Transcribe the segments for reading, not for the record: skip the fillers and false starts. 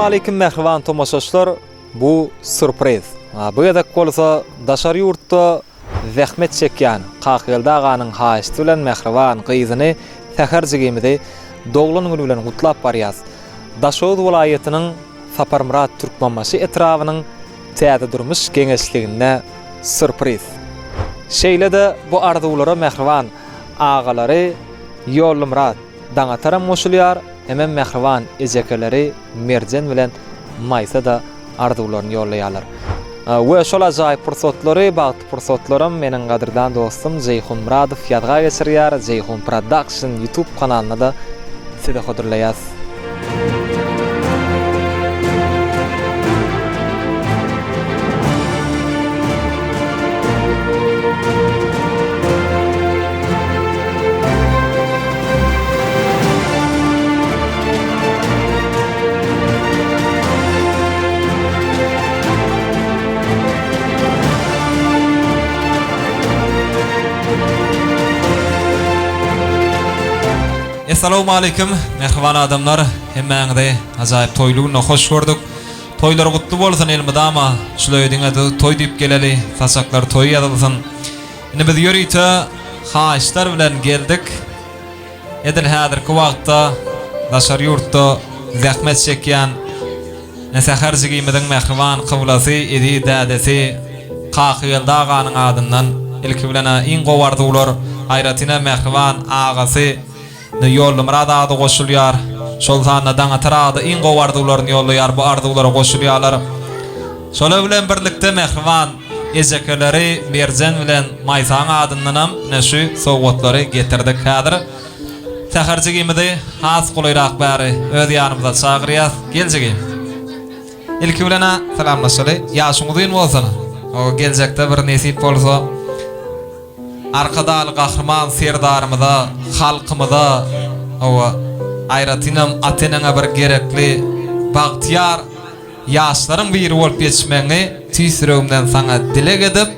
Essalawmaleýkim mähriban tomaşaçylar bu surpriz. Bu gezek bolsa daşary ýurtda zähmet çekýän Kakageldi aganyň haýyşty bilen mähriban gyzyny Säher jigimizi doglan güni bilen gutlap barýas. Daşoguz welaýatynyň Saparmyrat Türkmenbaşy etrabynyň Täze durmuş geňeşliginde surpriz. Şeýle-de bu arzuwlara mähriban agalary Ýollymyrat Daňataram goşulýar, hemem mähriban ejekeleri Merjen bilen Maýsa-da arzuwlaryny ýollaýarlar. We şol ajaýyp pursatlary, bagtly pursatlaram meniň gadyrdan dostum Jeýhun Myradow ýazga geçirýär, Jeýhun Production YouTube kanalynda-da size hödürleýäs. Essalawmaleýkim mähriban adamlar hemmäňizi ajaýyp toýly günde hoş gördük. Toýlar gutly bolsun elmydama şul öýe diňe toý diýip geleli saçaklar toý ýazylsyn. Indi biz ýörite haýyşlar bilen geldik. Edil häzirki wagtda daşary ýurtda zähmet çekýän Säher jigimiziň mähriban kyblasy, eziz dädesi Kakageldi aganyň adyndan ilki bilen-ä iň gowy arzuwlar, aýratyn-a mähriban agasy Ýollymyrat aga-da goşulýar. Şol sanda Daňatar aga-da iň gowy arzuwlaryny ýollaýar, bu arzuwlara goşulýarlar. Şolar bilen birlikde mähriban ejekeleri Merjen bilen Maýsaň adyndanam ine şu sowgatlary getirdik. Häzir Säher jigimizi has golaýrak bäri öz ýanymyza çagyrýas. Gel jigim. Ilki bilen-ä salamlaşaly. Ýaşyň uzyn bolsun. O geljekde bir nesip bolsa Arkadagly Gahryman Serdarymyza, halkymyza, hawa, aýratynam ata-eneňe bir gerekli bagtyýar Ýaşlaryň biri bolup ýetişmegiňi tüýs ýüregimden saňa dileg edip,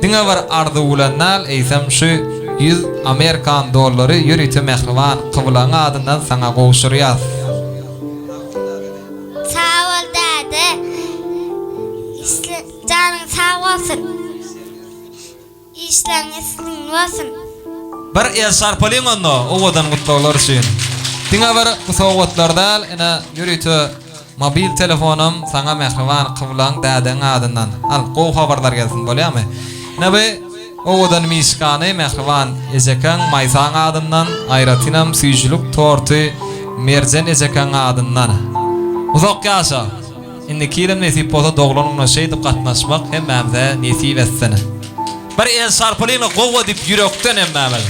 diňe bir arzuw bilen däl, eýsem şu 100 amerikan dollary ýörite mähriban kyblaň adyndan saňa gowşurýas. Sag bol däde. Janyň sag bolsun. Işleriň üstünlikli bolsun. Bir el çarpalyň onda owadan gutlaglar üçin. Diňe bir bu sowgatlar däl, ine ýörite mobil telefonam saňa mähriban kyblaň dädeň adyndan. Al, gowy habarlar gelsin bolýamy? Ine bu owadan mişkany mähriban ejekeň Maýsaň adyndan, aýratynam süýjülik torty Merjen ejekeň adyndan. Uzak ýaşa! Indiki ýylam nesip bolsa doglan güne şeýdip gatnaşmak hemmämize nesip etsin. Bir el çarpylyňa gowa diýip ýürekden hemmämiz.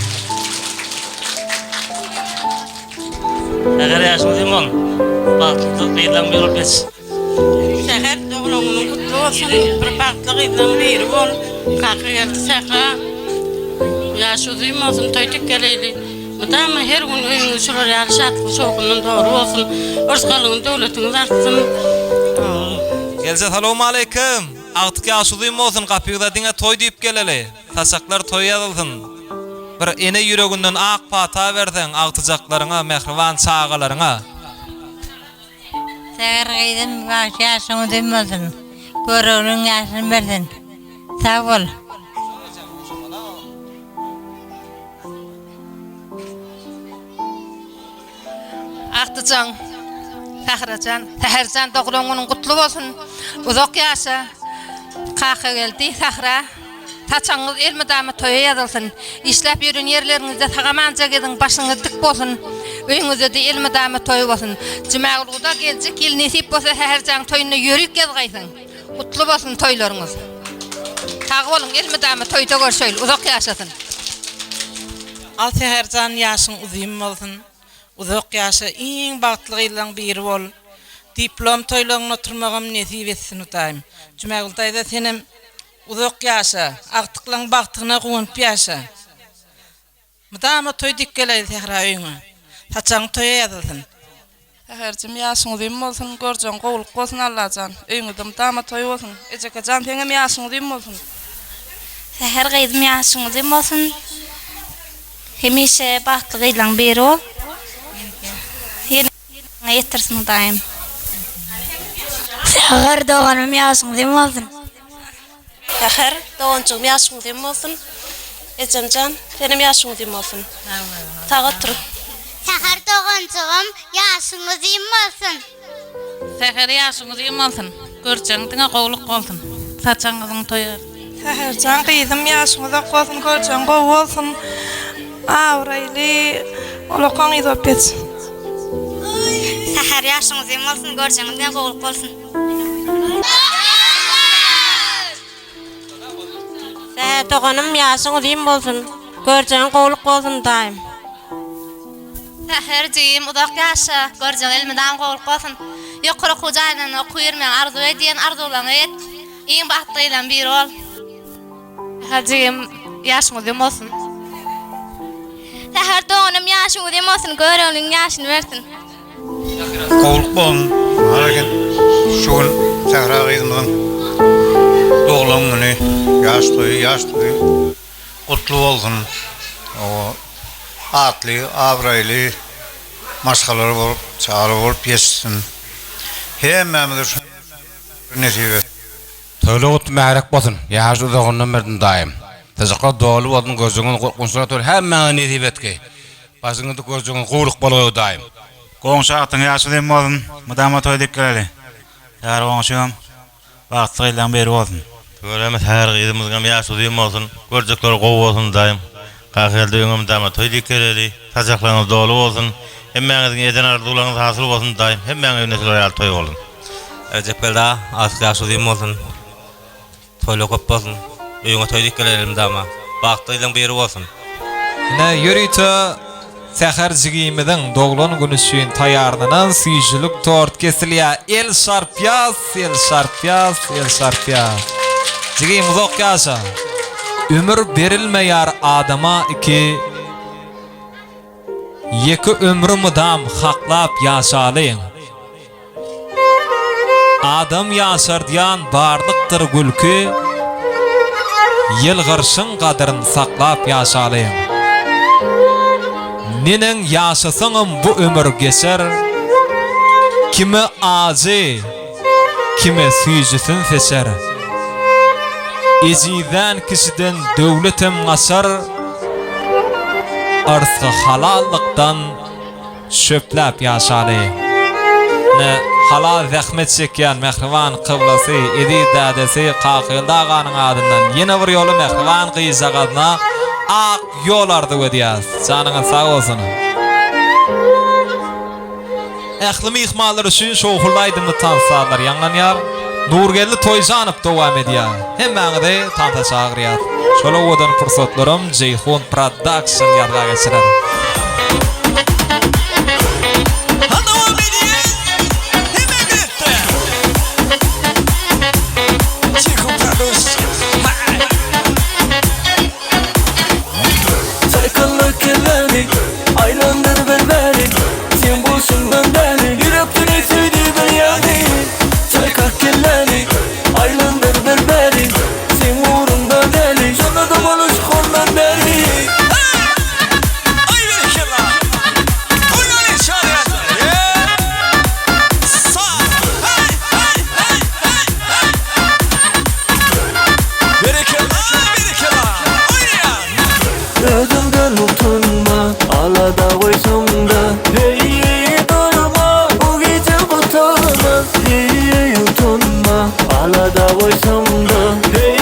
Säher ýaşyň uzyn bolsun. Bagtly gyzlaň biri bolup ýetiş. Säher doglan günüň gutly bolsun bir bagtly gyzlaň biri bol Kakageldi Sähra ýaşy uzyn bolsun toý tikgeleýli. Mydama her gün öýüňiz şular ýaly şatlyk şowhundan doly bolsun. Yrsgalyňyz döwletiňiz artsyn. Gelje salowmaleýkim. Agtyk ýaşy uzyn bolsun gapyňyza diňe toý diýip geleli. Saçaklar toý ýazylsyn. Bir ene ýüreginden ak pata berseň agtyjaklaryňa mähriban çagalaryňa. Säher gyzym bagşy ýaşyň uzyn bolsun. Göroglyň ýaşyny bersin. Sag bol. Agtyjaň Sährajan, Säherjan doglan günüň gutly bolsun. Uzak ýaşa. Kakageldi Sähra. Saçagyňyz elmydama toýa ýazylsyn. Işläp ýören ýerleriňizde sag-amanja geziň, başyňyz dik bolsun. Öýüňizde-de elmydama toý bolsun. Jumagül guda geljek ýyl nesip bolsa Säherjanyň toýunda ýörik ýazgaýsyň. Gutly bolsun toýlaryňyz. Sag boluň elmydama toýda görşeýli uzak ýaşasyn. Al Säherjan ýaşyň uzyn bolsun uzak ýaşa iň bagtly gyzlaň biri bol diplom toýlaryňda oturmagam nesip etsin Hudaýym Jumagül daýza senem uzak ýaşa agtyklaň bagtyna guwanyp ýaşa. Mydama toý dik geleýin Sähra öýüňe. Saçagyň toýa ýazylsyn. Säherjim ýaşyň uzyn bolsun görjegiň gowulyk bolsun Allajan öýüňizde mydama toý bolsun Ejekejan seňem ýaşyň uzyn bolsun. Säher gyzym ýaşyň uzyn bolsun hemişe bagtly gyzlaň biri bol. Ýene ýetirsin Hudaýym. Säher doganym ýaşyň uzyn bolsun. Säher doganjygym ýaşyň uzyn bolsun. Ejemjan senem ýaşyň uzyn bolsun. Sag otur. Säher doganjygym ýaşyň uzyn bolsun. Säher ýaşyň uzyn bolsun. Görjegiň diňe gowluk bolsun. Saçagyňyzyň toýy. Säherjan gyzym ýaşyň uzak bolsun görjegiň gowy bolsun abraýly olakan gyz bolup ýetiş. Säher ýaşyň uzyn bolsun görjegiň diňe gowluk bolsun. Säher doganym ýaşyň uzyn bolsun görjegiň gowluk bolsun daýym. Säher jigim uzak ýaşa, görjegiň elmydam gowluk bolsun. Ýokary okuw jaýlarynda okuw ýörmegiňi arzuw edýän, arzuwlaryňa ýet. Iň bagtly gyzlaryň biri bol. Säher jigim ýaşyň uzyn bolsun. Säher doganym ýaşyň uzyn bolsun, göroglyň ýaşyny bersin. Gowluk bolsun Haraken şu gün Sähra gyzymyzyň doglan güni ýaş toýy ýaş toýy gutly bolsun atly abraýly maşgalaly bolup çagaly bolup ýetişsin hemmämize şu nesip etsin. Toýlar gutly mährek bolsun ýaş uzagyndan berdim daýym Saçaklar doly bolsun gözüňiz gorkunçlara toýlar hemmäňize nesip etgeý Başyňyzda görjegiňiz gowluk bolgaý daýym. Goňşy agtyň ýaşy uzyn bolsun, mydama toý dik geleli. Säher goňşyňam bagtly gyzlaň biri bolsun. Tüweleme Säher gyzymyzyňam ýaşy uzyn bolsun, görjekleri gowy bolsun daýym. Kakageldi öňe mydama toý dik geleli, saçaklaryňyz doly bolsun, hemmäňiziň eden arzuwlaryňyz hasyl bolsun daýym, hemmäň öýünde şular ýaly toý bolsun. Rejepgeldi aga, agtyk ýaşy uzyn bolsun. Toýlar köp bolsun. Öýüňe toý dik geler elmydama. Bagtly gyzlaň biri bolsun. Ine, ýörite Säher jigimiziň doglan güni üçin taýýarlanan süýjülik tort kesilýär. El çarpýas, el çarpýas, el çarpýas. Jigim uzak ýaşa. Ömür berilmeýär adama iki. Ýeke ömri mydam haklap ýaşalyň. Adam ýaşardýan barlykdyr gülki, Ýylgyrşyň gadyryn saklap ýaşalyň. Neneň ýaşasaňam bu ömür geçer, Kimi ajy, kimi süýjüsin seçer. Ejizlän kişiden döwletem gaçar, Yrsgy halallykdan Çöpläp ýaşaly. Ine, halal zähmet çekýän mähriban kyblasy, eziz dädesi Kakageldi aganyň adyndan ýene bir ýola mähriban gyzjagazyna ak ýol arzuw edýäs. Janyňyz sag bolsun! Ähli myhmanlar üçin şowhunly aýdymly tans sazlar ýaňlanýar. Nurgeldi Toýjanow dowam edýär. Hemmäňizi tansa çagyrýas. Şol owadan pursatlaram Jeýhun Production ýazga geçirer. Çaýkalla kelläni, aýlandyr bir bäri Sen bolşuňdan däli, ýürek seni söýdi bilýäni Çaýka kelläni, aýlandyr bir bäri Seň ugruňda däli, şonda-da boluş hondan bäri. Özüňden utanma, alada goýsaň-da, Heý, durma, bu gije gutarmaz, Heý, utanma, alada goýsaň-da, Heý.